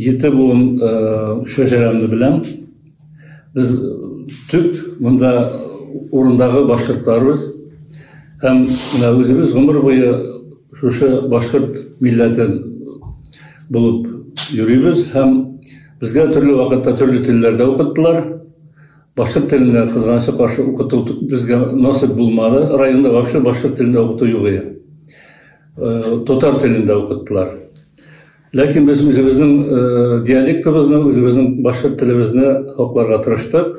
7 быуын шәжәрәмде беләм. Без төп монда урындағы башҡорттарбыҙ. Һәм менә үҙебеҙ ғүмер буйы шушы башҡорт милләтен булып йөрөйбөҙ һәм беҙгә төрлө ваҡытта төрлө телдәрҙә уҡыттылар. Башҡорт телендә ҡыҙғанысҡа ҡаршы уҡытыу беҙгә насип булманы. Районда вообще башҡорт телендә уҡытыу юҡ ине. Татар телендә уҡыттылар. Ләкин беҙ үҙебеҙҙең диалектыбыҙны, үҙебеҙҙең башҡорт телебеҙҙе һаҡларға тырыштыҡ.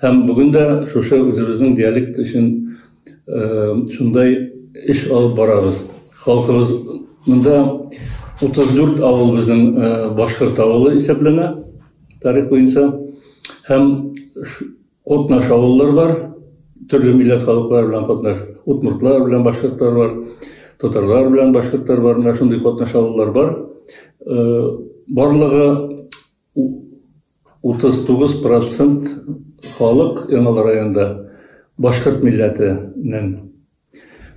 Һәм бөгөн дә шушы үҙебеҙҙең диалект өсөн шундай эш алып барабыҙ. Халҡыбыҙ мында 34 ауыл беҙҙең башҡорт ауылы иҫәпләнә тарих буйынса. Һәм ҡатнаш ауылдар бар, төрлө милләт халыҡтары белән ҡатнаш, удмуртлар белән башҡорттар бар, татарҙар белән башҡорттар бар, менә шундай ҡатнаш ауылдар бар. Барлығы 39% халыҡ Яңауыл районында башҡорт милләтенән.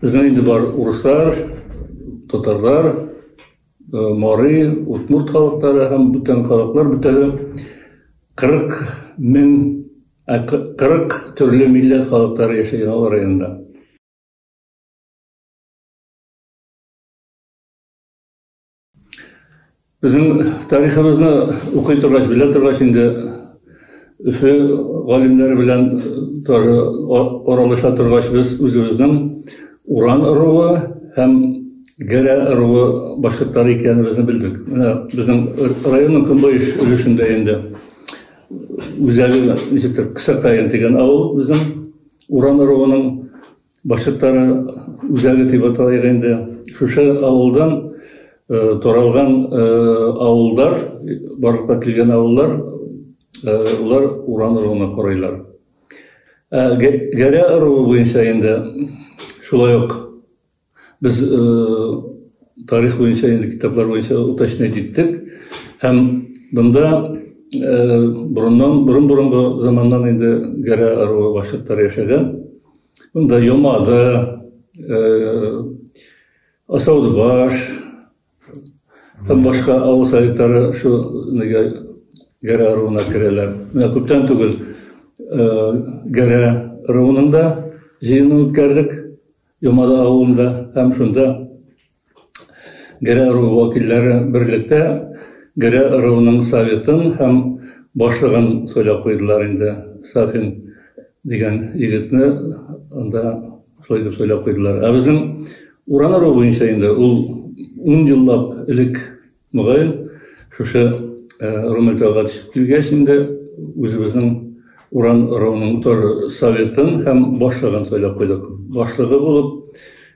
Беҙҙең инде бар урыҫтар, татарҙар, мари, удмурт халыҡтары һәм бүтән халыҡлар бөтәһе 40 төрлө милләт халыҡтары йәшәй Яңауыл районында. Беҙҙең тарихыбыҙны уҡый торғас, белә торғас инде Өфө ғалимдәре белән тоже аралаша торғас, беҙ үҙебеҙҙең Уран ырыуы һәм Гәрә ырыуы башҡорттары икәнебеҙҙе белдек. Менә беҙҙең районның көнбайыш өлөшөндә инде үҙәге нисектер Ҡысаҡайын тигән ауыл беҙҙең Уран ырыуының башҡорттары үҙәге тип аталайыҡ инде. Шушы ауылдан таралған ауылдар, барлыҡҡа килгән ауылдар, улар Уран ырыуына ҡарайлар. Гәрә ырыуы буйынса инде шулай уҡ беҙ тарих буйынса инде китаплар буйынса уточнять иттек. Һәм бында борон-боронғо замандан инде Гәрә ырыуы башҡорттары йәшәгән. Бында Йомады, Асауҙыбаш һәм башҡа ауыл советтары шу Гәрә ырыуына керәләр. Менә күптән түгел Гәрә ырыуының да йыйынын үткәрҙек Йомады ауылында, һәм шунда Гәрә ырыуы вәкилдәре берлектә Гәрә ырыуының советын һәм башлығын һайлап ҡуйҙылар инде. Сафин тигән егетне анда шулай итеп һайлап ҡуйҙылар. Ә беҙҙең Уран ырыуы буйынса инде ул 10 йыллап элек моғайын шушы Румелтауға төшөп килгәс инде үҙебеҙҙең Уран ырыуының тоже советын һәм башлығын һайлап ҡуйҙыҡ. Башлығы булып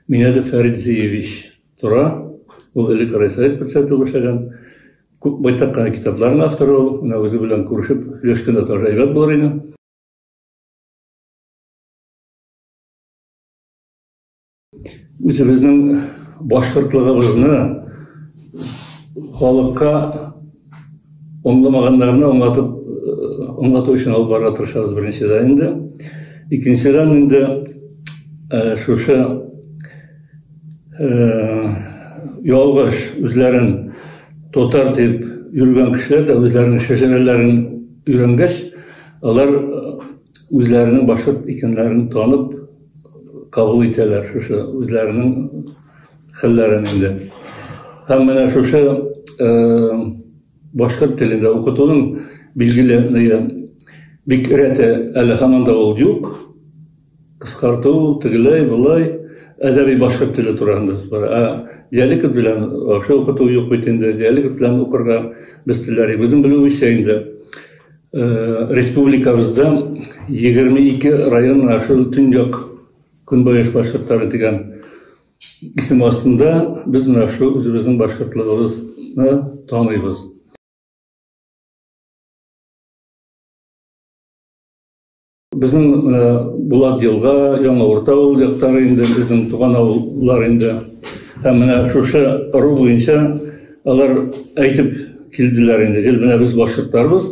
Минәзев Фәридзиевич тора. Ул элек райсовет председателе булып эшләгән. Күп байтаҡ ҡына китапларының авторы ул. Менә үҙе белән күрешеп һөйләшкәндә тоже һәйбәт булыр ине. Үҙебеҙҙең башҡортлығыбыҙны халыҡҡа аңламағандарына аңлатыу өсөн алып барырға тырышабыҙ беренсенән инде. Икенсенән инде шушы ялғыш үҙләрен татар тип йөрөгән кешеләр дә үҙләренең шәжәрәләрен өйрәнгәс, алар үҙләренең башҡорт икәнләрен танып ҡабул итәләр шушы үҙләренең хәлләрен инде. Һәм менә шушы башҡорт телендә уҡытыуҙың билгеле бик рәте әле һаман да ул юҡ. Ҡыҫҡартыу, тегеләй, былай, әҙәби башҡорт теле тураһында һүҙ бара. Ә диалект белән вообще уҡытыу юҡ бит инде. Диалект белән уҡырға беҙ теләр. Беҙҙең белеүебеҙсә инде, республикабыҙҙа 22 район менән шул төньяҡ көнбайыш башҡорттары тигән исем аҫтында беҙ менә шул үҙебеҙҙең башҡортлығыбыҙны таныйбыҙ. Беҙҙең Булат Йылға, Яңы Урта ауыл яҡтары инде, беҙҙең туған ауыллар инде. Һәм менә шушы ырыу буйынса алар әйтеп килделәр инде. Гел менә беҙ башҡорттарбыҙ,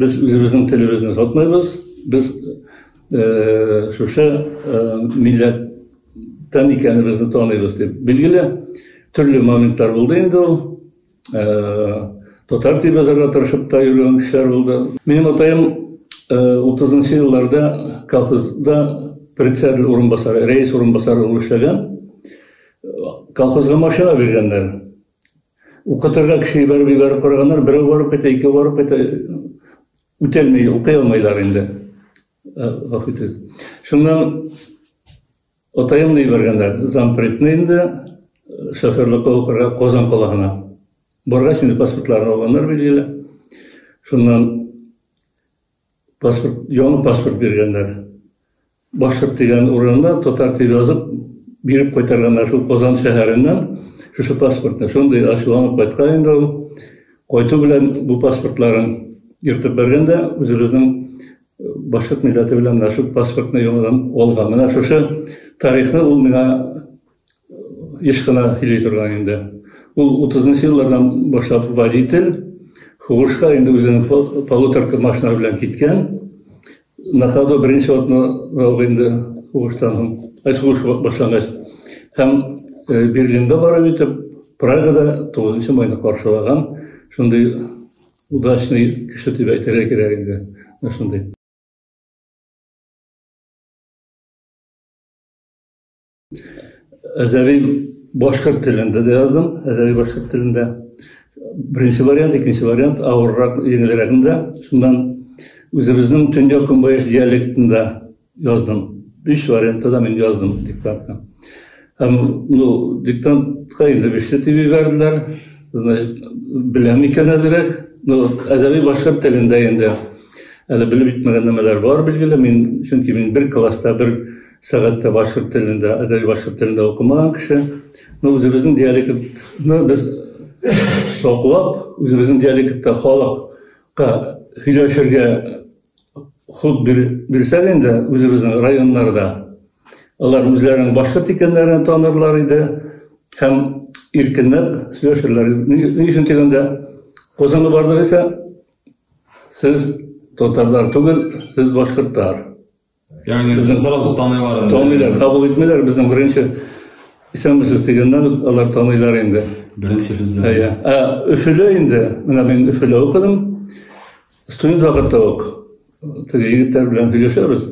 беҙ үҙебеҙҙең телебеҙҙе һатмайбыҙ, беҙ шушы милләттән икәнебеҙҙе таныйбыҙ тип. Билгеле, төрлө моменттар булды инде ул. Татар дип язарга тырышып та йөргән кешеләр булды. Минем атаем 30 елларда колхозда председатель урынбасары, рәис урынбасары булып эшләгән. Колхозга машина биргәннәр. Укытырга кеше җибәреп караганнар, берәү барып кайта, икәү барып кайта, үтәлми, укый алмыйлар инде. Гафу итегез. Шуннан атаемны җибәргәннәр, зампредны инде шоферлыкка укырга Казан каласына. Баргач инде паспортларын алганнар билгеле. Шуннан паспорт, яңа паспорт биргәннәр. Башкорт дигән урынына татар дип язып биреп кайтарганнар шул Казан шәһәреннән шушы паспортны. Шундый ачуланып кайткан инде ул. Кайту белән бу паспортларын йөртеп бергән дә үзебезнең башкорт милләте белән менә шул паспортны яңадан алган. Менә шушы тарихны ул миңа еш кына сөйли торган инде. Ул 30 еллардан башлап водитель, һугышка инде үзенең полуторка машина белән киткән. На ходу беренче атна инде һугыштан соң, сугыш башлангач. Һәм Берлинга барып итеп, Прагада 9 майны каршылаган шундый удачный кеше дип әйтергә кирәк инде. Шундый. Әдәби башкорт телендә дә яздым, әдәби башкорт телендә. Беренче вариант, икенче вариант авыррак, җиңелрәгендә. Шуннан үзебезнең төньяк көнбайыш диалектында яздым. 3 вариантта да мин яздым диктантны. Һәм, ну, диктантка инде 5 дип җибәрделәр. Значит, беләм икән әзрәк. Ну, әдәби башкорт телендә инде әле белеп бетмәгән нәмәләр бар билгеле. Мин, чөнки мин бер класста бер сәгатьтә башкорт телендә, әдәби башкорт телендә укымаган кеше. Но үзебезнең диалектны без саклап, үзебезнең диалектта халыкка һөйләшергә хут бирсәк инде үзебезнең районнарда, алар үзләренең башкорт икәннәрен танырлар иде һәм иркенләп сөйләшерләр. Ни өчен дигәндә, Казанга бардык исә, сез татарлар түгел, сез башкортлар. Ягъни сразу таныйлар инде. Таныйлар, кабул итмиләр. Безнең беренче исәнмесез дигәннән алар таныйлар инде. Беренче сүздән. Әйе. Ә Өфөлә инде, менә мин Өфөлә укыдым. Студент вакытта ук теге егетләр белән сөйләшәбез.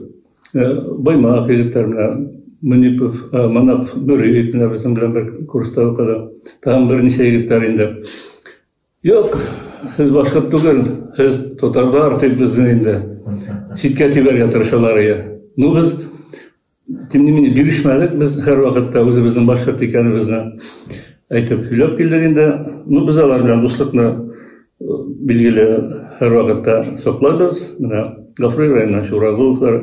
Баймак егетләр белән, Мөнипов, Манапов, Нуриев менә безнең белән бер курста укыды. Тагын берничә егетләр инде. Юк, сез башкорт түгел, сез татарлар дип безне инде читкә тибәргә тырышалар иде. Ну без, тем не менее, бирешмәдек, без һәр вакытта үзебезнең башкорт икәнебезне әйтеп сөйләп килдек инде. Ну без алар белән дуслыкны билгеле һәр вакытта саклайбыз. Менә Гафури районыннан Чурагуловлар,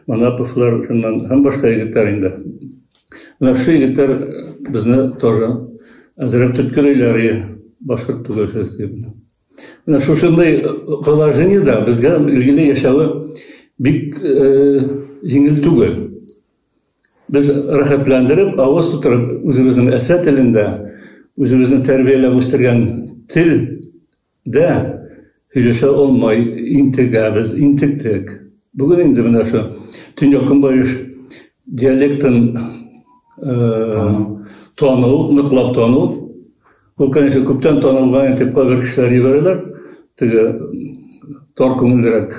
Манаповлар, шуннан һәм башка егетләр инде. Менә шул егетләр безне тоже әзрәк төткеләйләр иде, башкорт түгелсез дип. Менә шушындый положениедә безгә билгеле яшәве бик җиңел түгел. Без рәхәтләндереп, авыз тутырып, үзебезнең әсә телендә, үзебезне тәрбияләп үстергән телдә һөйләшә алмай интегәбез, интектек. Бүген инде менә шу төньяк көнбайыш диалектын тану, ныклап тану, ул, конечно, күптән танылган дип кайбер кешеләр җибәрәләр. Теге тар күңеллерәк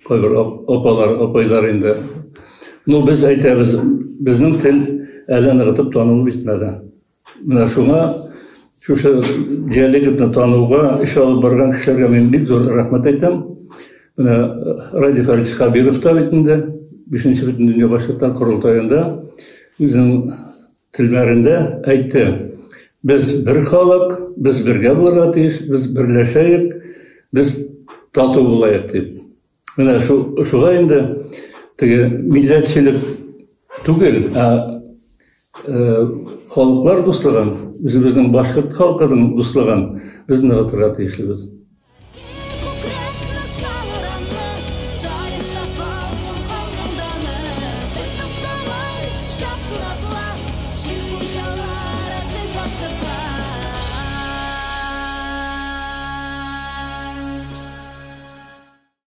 кайбер апалар, апайлар инде. Ну, без әйтәбез, безнең тел әле ныгытып танылып бетмәде. Менә шуңа шушы диалектны тануга эш алып барган кешеләргә мин бик зур рәхмәт әйтәм. Менә Радий Фәритович Хәбиров та бит инде 5-нче Бөтендөнья башкортлар корылтаенда үзенең телмәрендә әйтте. Без бер халык, без бергә булырга тиеш, без берләшәйек, без тату булайык дип. Менә шуга инде теге милләтчелек түгел, ә халыклар дуслыгын, үзебезнең башкорт халкының дуслыгын без ныгытырга тиешлебез.